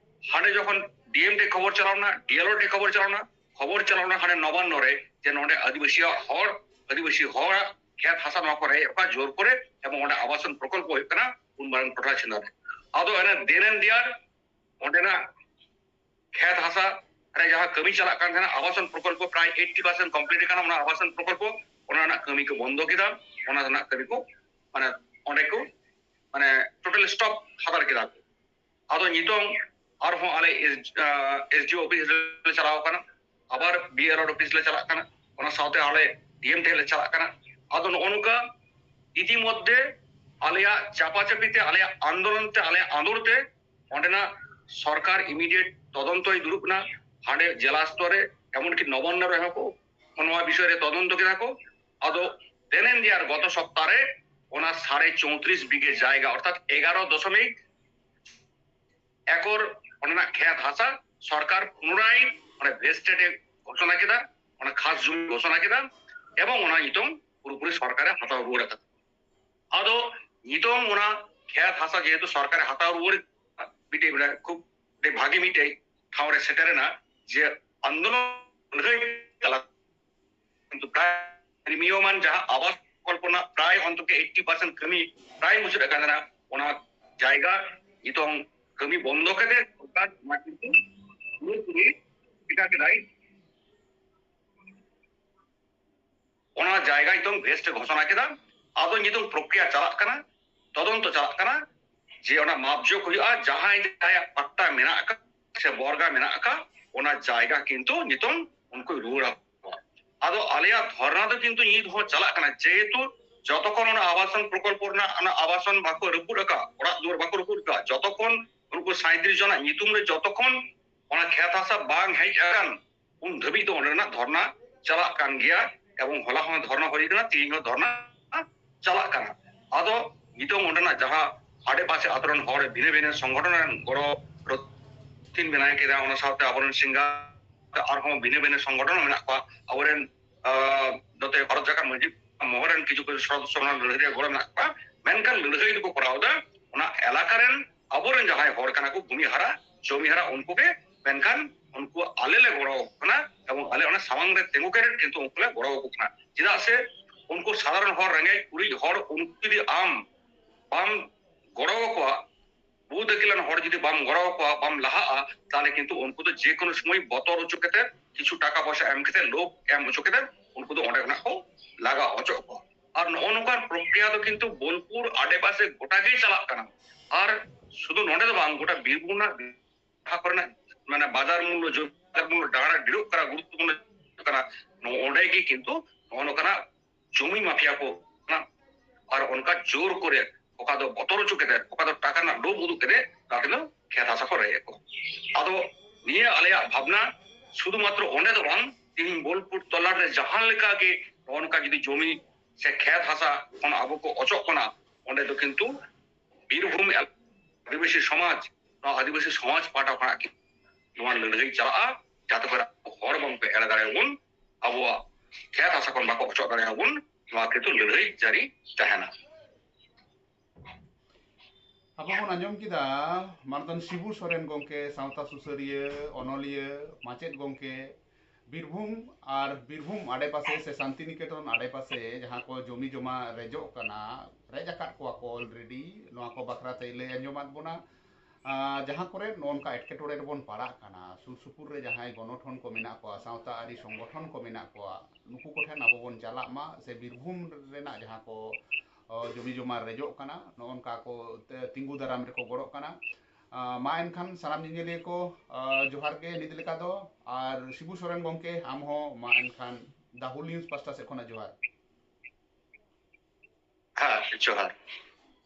ᱦᱟᱸᱰᱮ ᱡᱚᱠᱷᱚᱱ ᱰᱤ ᱮᱢ ᱴᱷᱮᱱ ᱠᱷᱚᱵᱚᱨ ᱪᱟᱞᱟᱣ ᱮᱱᱟ, ᱰᱤ ᱮᱞ ᱳ ᱴᱷᱮᱱ ᱠᱷᱚᱵᱚᱨ ᱪᱟᱞᱟᱣ ᱮᱱᱟ, ᱠᱷᱚᱵᱚᱨ ᱪᱟᱞᱟᱣ ᱞᱮᱱᱟ ᱦᱟᱱᱮ ᱱᱚᱵᱟᱱᱱᱚ ᱨᱮ, ᱡᱮ ᱱᱚᱰᱮ ᱟᱹᱫᱤᱵᱟᱹᱥᱤᱭᱟᱜ ᱦᱚᱲ, ᱟᱹᱫᱤᱵᱟᱹᱥᱤ ᱦᱚᱲᱟᱜ ᱠᱷᱮᱛ ᱦᱟᱥᱟ ᱱᱚᱣᱟ ᱠᱚ ᱨᱮᱡ ᱮᱫ ᱠᱚᱣᱟ ᱡᱳᱨ ᱠᱚᱨᱮ, ᱮᱵᱚᱝ ᱚᱸᱰᱮ ᱟᱵᱟᱥᱚᱱ ᱯᱨᱚᱠᱚᱞᱯᱚ ᱦᱩᱭᱩᱜ ᱠᱟᱱᱟ ᱩᱱ ᱢᱟᱨᱟᱝ ᱴᱚᱴᱷᱟ ᱪᱮᱛᱟᱱ ᱨᱮ᱾ ᱟᱫᱚ ᱚᱱᱮ ᱫᱮᱱ ᱮᱱ ᱫᱤᱭᱟᱨ ᱚᱸᱰᱮᱱᱟᱜ ᱠᱷᱮᱛ ᱦᱟᱥᱟ ᱨᱮ ᱡᱟᱦᱟᱸ ᱠᱟᱹᱢᱤ ᱪᱟᱞᱟᱜ ᱠᱟᱱ ᱛᱟᱦᱮᱱᱟ, ᱟᱵᱟᱥᱚᱱ ᱯᱨᱚᱠᱚᱞᱯᱚ ᱯᱨᱟᱭ ᱮᱭᱤᱴᱴᱤ ᱯᱟᱨᱥᱮᱱᱴ ᱠᱚᱢᱯᱞᱤᱴ ᱟᱠᱟᱱᱟ, ᱚᱱᱟ ᱟᱵᱟᱥᱚᱱ ᱯᱨᱚᱠᱚᱞᱯᱚ, ᱚᱱᱟ ᱨᱮᱱᱟᱜ ᱠᱟᱹᱢᱤ ᱠᱚ ᱵᱚᱱᱫᱚ ᱠᱮᱫᱟ, ᱚᱱᱟ ᱨᱮᱱᱟᱜ ᱠᱟᱹᱢᱤ ᱠᱚ ᱢᱟᱱᱮ ᱚᱸᱰᱮ ᱠᱚ ᱢᱟᱱᱮ ᱴᱳᱴᱟᱞ ᱥᱴᱚᱯ ᱦᱟᱛᱟᱲ ᱠᱮᱫᱟ ᱠᱚ᱾ ᱟᱫᱚ ᱱᱤᱛᱚᱝ ᱟᱨᱦᱚᱸ ᱟᱞᱮ ᱮᱥ ᱰᱤ ᱚᱯᱷᱤᱥ ᱨᱮᱞᱮ ᱪᱟᱞᱟᱣ ᱟᱠᱟᱱᱟ, ᱟᱵᱟᱨ ᱵᱤ ᱮᱞ ᱟᱨ ᱚᱯᱷᱤᱥ ᱞᱮ ᱪᱟᱞᱟᱜ ᱠᱟᱱᱟ, ᱚᱱᱟ ᱥᱟᱶᱛᱮ ᱟᱞᱮ ᱰᱤ ᱮᱢ ᱴᱷᱮᱱ ᱞᱮ ᱪᱟᱞᱟᱜ ᱠᱟᱱᱟ᱾ ᱟᱫᱚ ᱱᱚᱜᱼᱚ ᱱᱚᱝᱠᱟ ᱤᱛᱤᱢᱚᱫᱽᱫᱷᱮ ᱟᱞᱮᱭᱟᱜ ᱪᱟᱯᱟᱪᱟᱯᱤ ᱛᱮ, ᱟᱞᱮᱭᱟᱜ ᱟᱱᱫᱳᱞᱚᱱ ᱛᱮ, ᱟᱞᱮᱭᱟᱜ ᱟᱸᱫᱳᱲ ᱛᱮ ᱚᱸᱰᱮᱱᱟᱜ ᱥᱚᱨᱠᱟᱨ ᱤᱢᱤᱰᱤᱭᱮᱴ ᱛᱚᱫᱚᱱᱛᱚᱭ ᱫᱩᱲᱩᱵ ᱮᱱᱟ᱾ ᱦᱟᱸᱰᱮ ᱡᱮᱞᱟ ᱥᱛᱚᱨ ᱨᱮ ᱮᱢᱚᱱᱠᱤ ᱱᱚᱵᱟᱱᱱᱚ ᱨᱮᱦᱚᱸ ᱠᱚ ᱱᱚᱣᱟ ᱵᱤᱥᱚᱭ ᱨᱮ ᱛᱚᱫᱚᱱᱛᱚ ᱠᱮᱫᱟ ᱠᱚ᱾ ᱟᱫᱚ ᱫᱮᱱ ᱮᱱ ᱫᱤᱭᱟᱨ ᱜᱚᱛᱚ ᱥᱚᱯᱛᱟ ᱨᱮ ᱚᱱᱟ ᱥᱟᱲᱮ ᱪᱳᱭᱛᱨᱤᱥ ᱵᱤᱜᱷᱟᱹ ᱡᱟᱭᱜᱟ, ᱚᱨᱛᱷᱟᱛ ᱮᱜᱟᱨᱚ ᱫᱚᱥᱚᱢᱤᱠ ᱮᱠᱚᱨ ᱚᱸᱰᱮᱱᱟᱜ ᱠᱷᱮᱛ ᱦᱟᱥᱟ ᱥᱚᱨᱠᱟᱨ ᱯᱩᱱᱚᱨᱟᱭ ᱚᱸᱰᱮ ᱵᱷᱮᱥᱴᱮᱰ ᱮ ᱜᱷᱳᱥᱚᱱᱟ ᱠᱮᱫᱟ, ᱚᱱᱟ ᱠᱷᱟᱥ ᱡᱩᱢᱤ ᱜᱷᱳᱥᱚᱱᱟ ᱠᱮᱫᱟ, ᱮᱵᱚᱝ ᱚᱱᱟ ᱱᱤᱛᱚᱝ ᱯᱩᱨᱟᱹᱯᱩᱨᱤ ᱥᱚᱨᱠᱟᱨᱮ ᱦᱟᱛᱟᱣ ᱨᱩᱣᱟᱹᱲ ᱟᱠᱟᱫᱟ᱾ ᱟᱫᱚ ᱱᱤᱛᱚᱝ ᱚᱱᱟ ᱠᱷᱮᱛ ᱦᱟᱥᱟ ᱡᱮᱦᱮᱛᱩ ᱥᱚᱨᱠᱟᱨᱮ ᱦᱟᱛᱟᱣ ᱨᱩᱣᱟᱹᱲ ᱠᱮᱫᱟ, ᱢᱤᱫᱴᱮᱡ ᱢᱟᱱᱮ ᱠᱷᱩᱵ ᱢᱤᱫᱴᱮᱡ ᱵᱷᱟᱜᱮ ᱢᱤᱫᱴᱮᱡ ᱴᱷᱟᱶ ᱨᱮ ᱥᱮᱴᱮᱨ ᱮᱱᱟ, ᱡᱮ ᱟᱱᱫᱳᱞᱚᱱ ᱞᱟᱹᱲᱦᱟᱹᱭ ᱪᱟᱞᱟᱜ, ᱠᱤᱱᱛᱩ ᱯᱨᱟᱭ ᱯᱨᱤᱢᱤᱭᱟᱢᱟᱱ ᱡᱟᱦᱟᱸ ᱟᱵᱟᱥ ᱯᱨᱚᱠᱚᱞᱯᱚ ᱨᱮᱱᱟᱜ ᱯᱨᱟᱭ ᱚᱱᱛᱚᱛᱚ ᱮᱭᱤᱴᱴᱤ ᱯᱟᱨᱥᱮᱱᱴ ᱠᱟᱹᱢᱤ ᱯᱨᱟᱭ ᱢᱩᱪᱟᱹᱫ ᱟᱠᱟᱱ ᱛᱟᱦᱮᱱᱟ, ᱚᱱᱟ ᱡᱟᱭᱜᱟ ᱱᱤᱛᱚᱝ ᱠᱟᱹᱢᱤ ᱵᱚᱱᱫᱚ ᱠᱟᱛᱮ ᱥᱚᱨᱠᱟᱨ ᱚᱱᱟ ᱠᱤᱱᱛᱩ ᱯᱩᱨᱟᱹᱯᱩᱨᱤ ᱪᱤᱠᱟ ᱠᱮᱫᱟᱭ, ᱚᱱᱟ ᱡᱟᱭᱜᱟ ᱱᱤᱛᱚᱝ ᱵᱷᱮᱥᱴ ᱮ ᱜᱷᱳᱥᱚᱱᱟ ᱠᱮᱫᱟ᱾ ᱟᱫᱚ ᱱᱤᱛᱚᱝ ᱯᱨᱚᱠᱨᱤᱭᱟ ᱪᱟᱞᱟᱜ ᱠᱟᱱᱟ, ᱛᱚᱫᱚᱱᱛᱚ ᱪᱟᱞᱟᱜ ᱠᱟᱱᱟ ᱡᱮ ᱚᱱᱟ ᱢᱟᱯ ᱡᱳᱜ ᱦᱩᱭᱩᱜᱼᱟ, ᱡᱟᱦᱟᱸᱭ ᱡᱟᱦᱟᱸᱭᱟᱜ ᱯᱟᱴᱴᱟ ᱢᱮᱱᱟᱜ ᱟᱠᱟᱫ ᱥᱮ ᱵᱚᱨᱜᱟ ᱢᱮᱱᱟᱜ ᱟᱠᱟᱫ, ᱚᱱᱟ ᱡᱟᱭᱜᱟ ᱠᱤᱱᱛᱩ ᱱᱤᱛᱚᱝ ᱩᱱᱠᱩᱭ ᱨᱩᱣᱟᱹᱲ ᱟᱠᱚᱣᱟ᱾ ᱟᱫᱚ ᱟᱞᱮᱭᱟᱜ ᱫᱷᱚᱨᱱᱟ ᱫᱚ ᱠᱤᱱᱛᱩ ᱱᱤᱛ ᱦᱚᱸ ᱪᱟᱞᱟᱜ ᱠᱟᱱᱟ, ᱡᱮᱦᱮᱛᱩ ᱡᱚᱛᱚᱠᱷᱚᱱ ᱚᱱᱟ ᱟᱵᱟᱥᱚᱱ ᱯᱨᱚᱠᱚᱞᱯᱚ ᱨᱮᱱᱟᱜ ᱚᱱᱟ ᱟᱵᱟᱥᱚᱱ ᱵᱟᱠᱚ ᱨᱟᱹᱯᱩᱫ ᱟᱠᱟᱫ, ᱚᱲᱟᱜ ᱫᱩᱣᱟᱹᱨ ᱵᱟᱠᱚ ᱨᱟᱹᱯᱩᱫ ᱟᱠᱟᱫ, ᱡᱚᱛᱚᱠᱷᱚᱱ ᱩᱱᱠᱩ ᱥᱟᱸᱭᱛᱨᱤᱥ ᱡᱚᱱᱟᱜ ᱧᱩᱛᱩᱢ ᱨᱮ ᱡᱚᱛᱚᱠᱷᱚᱱ ᱚᱱᱟ ᱠᱷᱮᱛ ᱦᱟᱥᱟ ᱵᱟᱝ ᱦᱮᱡ ᱟᱠᱟᱱ, ᱩᱱ ᱫᱷᱟᱹᱵᱤᱡ ᱫᱚ ᱚᱸᱰᱮᱱᱟᱜ ᱫᱷᱚᱨᱱᱟ ᱪᱟᱞᱟᱜ ᱠᱟᱱ ᱜᱮᱭᱟ᱾ ᱮᱵᱚᱝ ᱦᱚᱞᱟ ᱦᱚᱸ ᱫᱷᱚᱨᱱᱟ ᱦᱩᱭ ᱠᱟᱱᱟ, ᱛᱮᱦᱮᱧ ᱦᱚᱸ ᱫᱷᱚᱨᱱᱟ ᱪᱟᱞᱟᱜ ᱠᱟᱱᱟ᱾ ᱟᱫᱚ ᱱᱤᱛᱚᱝ ᱚᱸᱰᱮᱱᱟᱜ ᱡᱟᱦᱟᱸ ᱟᱰᱮᱯᱟᱥᱮ ᱟᱛᱳ ᱨᱮᱱ ᱦᱚᱲ ᱵᱷᱤᱱᱟᱹ ᱵᱷᱤᱱᱟᱹ ᱥᱚᱝᱜᱚᱴᱷᱚᱱ ᱨᱮᱱ ᱜᱚᱲᱚ ᱨᱚᱛᱷᱤᱱ ᱵᱮᱱᱟᱣ ᱠᱮᱫᱟ, ᱚᱱᱟ ᱥᱟᱶᱛᱮ ᱟᱵᱚᱨᱮᱱ ᱥᱤᱝᱜᱟ ᱟᱨᱦᱚᱸ ᱵᱷᱤᱱᱟᱹ ᱵᱷᱤᱱᱟᱹ ᱥᱚᱝᱜᱚᱴᱷᱚᱱ ᱢᱮᱱᱟᱜ ᱠᱚᱣᱟ, ᱟᱵᱚᱨᱮᱱ, ᱟᱸ, ᱱᱚᱛᱮ ᱵᱷᱟᱨᱚᱛ ᱡᱟᱠᱟᱛ ᱢᱟᱹᱡᱷᱤ ᱢᱚᱦᱚᱞ ᱨᱮᱱ ᱠᱤᱪᱷᱩ ᱠᱤᱪᱷᱩ ᱥᱚᱫᱚᱥᱥᱚ ᱚᱱᱟ ᱞᱟᱹᱲᱦᱟᱹᱭ ᱨᱮ ᱜᱚᱲᱚ ᱢᱮᱱᱟᱜ ᱠᱚᱣᱟ, ᱢᱮᱱᱠᱷᱟᱱ ᱞᱟᱹᱲᱦᱟᱹᱭ ᱫᱚᱠᱚ ᱠᱚᱨᱟᱣ ᱮᱫᱟ ᱚᱱᱟ ᱮᱞᱟᱠᱟ ᱨᱮᱱ ᱟᱵᱚᱨᱮᱱ ᱡᱟᱦᱟᱸᱭ ᱦᱚᱲ ᱠᱟᱱᱟ ᱠᱚ, ᱵᱷᱩᱢᱤ ᱦᱟᱨᱟ, ᱡᱚᱢᱤ ᱦᱟᱨᱟ, ᱩᱱᱠᱩ ᱜᱮ᱾ ᱢᱮᱱᱠᱷᱟᱱ ᱩᱱᱠᱩ ᱟᱞᱮ ᱞᱮ ᱜᱚᱲᱚ ᱟᱠᱚ ᱠᱟᱱᱟ ᱮᱵᱚᱝ ᱟᱞᱮ ᱚᱱᱟ ᱥᱟᱢᱟᱝ ᱨᱮ ᱛᱤᱸᱜᱩ ᱠᱟᱛᱮ ᱠᱤᱱᱛᱩ ᱩᱱᱠᱩ ᱞᱮ ᱜᱚᱲᱚ ᱟᱠᱚ ᱠᱟᱱᱟ᱾ ᱪᱮᱫᱟᱜ ᱥᱮ ᱩᱱᱠᱩ ᱥᱟᱫᱷᱟᱨᱚᱱ ᱦᱚᱲ, ᱨᱮᱸᱜᱮᱡ ᱚᱨᱮᱡ ᱦᱚᱲ, ᱩᱱᱠᱩ ᱡᱩᱫᱤ ᱟᱢ ᱵᱟᱢ ᱜᱚᱲᱚ ᱟᱠᱚᱣᱟ, ᱵᱩᱫ ᱟᱹᱠᱤᱞᱟᱱ ᱦᱚᱲ ᱡᱩᱫᱤ ᱵᱟᱢ ᱜᱚᱲᱚ ᱟᱠᱚᱣᱟ, ᱵᱟᱢ ᱞᱟᱦᱟᱜᱼᱟ, ᱛᱟᱦᱚᱞᱮ ᱠᱤᱱᱛᱩ ᱩᱱᱠᱩ ᱫᱚ ᱡᱮ ᱠᱳᱱᱳ ᱥᱚᱢᱚᱭ ᱵᱚᱛᱚᱨ ᱦᱚᱪᱚ ᱠᱟᱛᱮ, ᱠᱤᱪᱷᱩ ᱴᱟᱠᱟ ᱯᱚᱭᱥᱟ ᱮᱢ ᱠᱟᱛᱮ, ᱞᱳᱵᱷ ᱮᱢ ᱦᱚᱪᱚ ᱠᱟᱛᱮ ᱩᱱᱠᱩ ᱫᱚ ᱚᱸᱰᱮ ᱠᱷᱚᱱᱟᱜ ᱠᱚ ᱞᱟᱜᱟ ᱚᱪᱚᱜ ᱠᱚᱣᱟ᱾ ᱟᱨ ᱱᱚᱜᱼᱚ ᱱᱚᱝᱠᱟᱱ ᱯᱨᱚᱠᱨᱤᱭᱟ ᱫᱚ ᱠᱤᱱᱛᱩ ᱵᱳᱞᱯᱩᱨ ᱟᱰᱮᱯᱟᱥᱮ ᱜᱚᱴᱟ ᱜᱮ ᱪᱟᱞᱟᱜ ᱠᱟᱱᱟ᱾ ᱟᱨ ᱥᱩᱫᱷᱩ ᱱᱚᱰᱮ ᱫᱚ ᱵᱟᱝ, ᱜᱚᱴᱟ ᱵᱤᱨᱵᱷᱩᱢ ᱨᱮᱱᱟᱜ ᱡᱟᱦᱟᱸ ᱠᱚᱨᱮᱱᱟᱜ ᱢᱟᱱᱮ ᱵᱟᱡᱟᱨ ᱢᱩᱞᱞᱚ, ᱡᱚᱢᱤ ᱵᱟᱡᱟᱨ ᱢᱩᱞᱞᱚ ᱰᱟᱦᱟᱨ ᱰᱷᱮᱨᱚᱜ ᱠᱟᱱᱟ, ᱜᱩᱨᱩᱛᱛᱚᱯᱩᱨᱱᱚ ᱠᱟᱱᱟ, ᱱᱚᱰᱮ ᱜᱮ ᱠᱤᱱᱛᱩ ᱱᱚᱜᱼᱚ ᱱᱚᱝᱠᱟᱱᱟᱜ ᱡᱚᱢᱤ ᱢᱟᱯᱷᱤᱭᱟ ᱠᱚ ᱠᱟᱱᱟ᱾ ᱟᱨ ᱚᱱᱠᱟ ᱡᱳᱨ ᱠᱚᱨᱮ ᱚᱠᱟ ᱫᱚ ᱵᱚᱛᱚᱨ ᱦᱚᱪᱚ ᱠᱟᱛᱮ, ᱚᱠᱟ ᱫᱚ ᱴᱟᱠᱟ ᱨᱮᱱᱟᱜ ᱞᱳᱵᱷ ᱩᱫᱩᱜ ᱠᱟᱛᱮ ᱛᱟᱠᱮ ᱫᱚ ᱠᱷᱮᱛ ᱦᱟᱥᱟ ᱠᱚ ᱨᱮᱡ ᱟᱠᱚ᱾ ᱟᱫᱚ ᱱᱤᱭᱟᱹ ᱟᱞᱮᱭᱟᱜ ᱵᱷᱟᱵᱽᱱᱟ ᱥᱩᱫᱷᱩ ᱢᱟᱛᱨᱚ ᱚᱸᱰᱮ ᱫᱚ ᱵᱟᱝ, ᱛᱮᱦᱮᱧ ᱵᱳᱞᱯᱩᱨ ᱛᱚᱞᱞᱟᱴ ᱨᱮ ᱡᱟᱦᱟᱸ ᱞᱮᱠᱟ ᱜᱮ ᱱᱚᱜᱼᱚ ᱱᱚᱝᱠᱟ ᱡᱩᱫᱤ ᱡᱚᱢᱤ ᱥᱮ ᱠᱷᱮᱛ ᱦᱟᱥᱟ ᱠᱷᱚᱱ ᱟᱵᱚ ᱠᱚ ᱚᱪᱚᱜ ᱠᱟᱱᱟ, ᱚᱸᱰᱮ ᱫᱚ ᱠᱤᱱᱛᱩ ᱵᱤᱨᱵᱷᱩᱢ ᱮᱞ-, ᱟᱹᱫᱤᱵᱟᱹᱥᱤ ᱥᱚᱢᱟᱡᱽ, ᱱᱚᱣᱟ ᱟᱹᱫᱤᱵᱟᱹᱥᱤ ᱥᱚᱢᱟᱡᱽ ᱯᱟᱦᱴᱟ ᱠᱷᱚᱱᱟᱜ ᱠᱤᱱᱛᱩ ᱱᱚᱣᱟ ᱞᱟᱹᱲᱦᱟᱹᱭ ᱪᱟᱞᱟᱜᱼᱟ, ᱡᱟᱛᱮ ᱠᱚᱨᱮ ᱟᱵᱚ ᱦᱚᱲ ᱵᱟᱝ ᱠᱚ ᱮᱲᱮ ᱫᱟᱲᱮᱭᱟᱵᱚᱱ, ᱟᱵᱚᱣᱟᱜ ᱠᱷᱮᱛ ᱦᱟᱥᱟ ᱠᱷᱚᱱ ᱵᱟᱠᱚ ᱚᱪᱚᱜ ᱫᱟᱲᱮᱭᱟᱵᱚᱱ, ᱱᱚᱣᱟ ᱠᱤᱱᱛᱩ ᱞᱟᱹᱲᱦᱟᱹᱭ ᱡᱟᱹᱨᱤ ᱛᱟᱦᱮᱱᱟ᱾ ᱟᱵᱚ ᱵᱚᱱ ᱟᱸᱡᱚᱢ ᱠᱮᱫᱟ ᱢᱟᱱᱚᱛᱟᱱ ᱥᱤᱵᱩ ᱥᱚᱨᱮᱱ ᱜᱚᱢᱠᱮ, ᱥᱟᱶᱛᱟ ᱥᱩᱥᱟᱹᱨᱤᱭᱟᱹ, ᱚᱱᱚᱞᱤᱭᱟᱹ, ᱢᱟᱪᱮᱫ ᱜᱚᱢᱠᱮ, ᱵᱤᱨᱵᱷᱩᱢ ᱟᱨ ᱵᱤᱨᱵᱷᱩᱢ ᱟᱰᱮᱯᱟᱥᱮ ᱥᱮ ᱥᱟᱱᱛᱤᱱᱤᱠᱮᱛᱚᱱ ᱟᱰᱮᱯᱟᱥᱮ ᱡᱟᱦᱟᱸ ᱠᱚ ᱡᱚᱢᱤ ᱡᱚᱢᱟ ᱨᱮᱡᱚᱜ ᱠᱟᱱᱟ, ᱨᱮᱡ ᱟᱠᱟᱫ ᱠᱚᱣᱟ ᱠᱚ already, ᱱᱚᱣᱟ ᱠᱚ ᱵᱟᱠᱷᱨᱟ ᱛᱮᱭ ᱞᱟᱹᱭ ᱟᱸᱡᱚᱢᱟᱫ ᱵᱚᱱᱟ᱾ ᱟᱨ ᱡᱟᱦᱟᱸ ᱠᱚᱨᱮ ᱱᱚᱜᱼᱚ ᱱᱚᱝᱠᱟ ᱮᱴᱠᱮᱴᱚᱬᱮ ᱨᱮᱵᱚᱱ ᱯᱟᱲᱟᱜ ᱠᱟᱱᱟ, ᱥᱩᱨ ᱥᱩᱯᱩᱨ ᱨᱮ ᱡᱟᱦᱟᱸᱭ ᱜᱚᱱᱚᱴᱷᱚᱱ ᱠᱚ ᱢᱮᱱᱟᱜ ᱠᱚᱣᱟ, ᱥᱟᱶᱛᱟ ᱟᱹᱨᱤ ᱥᱚᱝᱜᱚᱴᱷᱚᱱ ᱠᱚ ᱢᱮᱱᱟᱜ ᱠᱚᱣᱟ, ᱱᱩᱠᱩ ᱠᱚᱴᱷᱮᱱ ᱟᱵᱚ ᱵᱚᱱ ᱪᱟᱞᱟᱜ ᱢᱟ, ᱥᱮ ᱵᱤᱨᱵᱷᱩᱢ ᱨᱮᱱᱟᱜ ᱡᱟᱦᱟᱸ ᱠᱚ ᱚ, ᱡᱚᱢᱤ ᱡᱚᱢᱟ ᱨᱮᱡᱚᱜ ᱠᱟᱱᱟ, ᱱᱚᱜᱼᱚ ᱱᱚᱝᱠᱟ ᱠᱚ ᱛᱮ-, ᱛᱤᱸᱜᱩ ᱫᱟᱨᱟᱢ ᱨᱮᱠᱚ ᱜᱚᱲᱚᱜ ᱠᱟᱱᱟ᱾ ᱟ, ᱢᱟ ᱮᱱᱠᱷᱟᱱ ᱥᱟᱱᱟᱢ ᱧᱮᱧᱮᱞᱤᱭᱟᱹ ᱠᱚ, ᱟ, ᱡᱚᱦᱟᱨ ᱜᱮ ᱱᱤᱛ ᱞᱮᱠᱟ ᱫᱚ, ᱟᱨ ᱥᱤᱵᱩ ᱥᱚᱨᱮᱱ ᱜᱚᱢᱠᱮ, ᱟᱢ ᱦᱚᱸ ᱢᱟ ᱮᱱᱠᱷᱟᱱ The Whole News ᱯᱟᱥᱴᱟ ᱥᱮᱫ ᱠᱷᱚᱱᱟᱜ ᱡᱚᱦᱟᱨ᱾ ᱦᱮᱸ, ᱡᱚᱦᱟᱨ᱾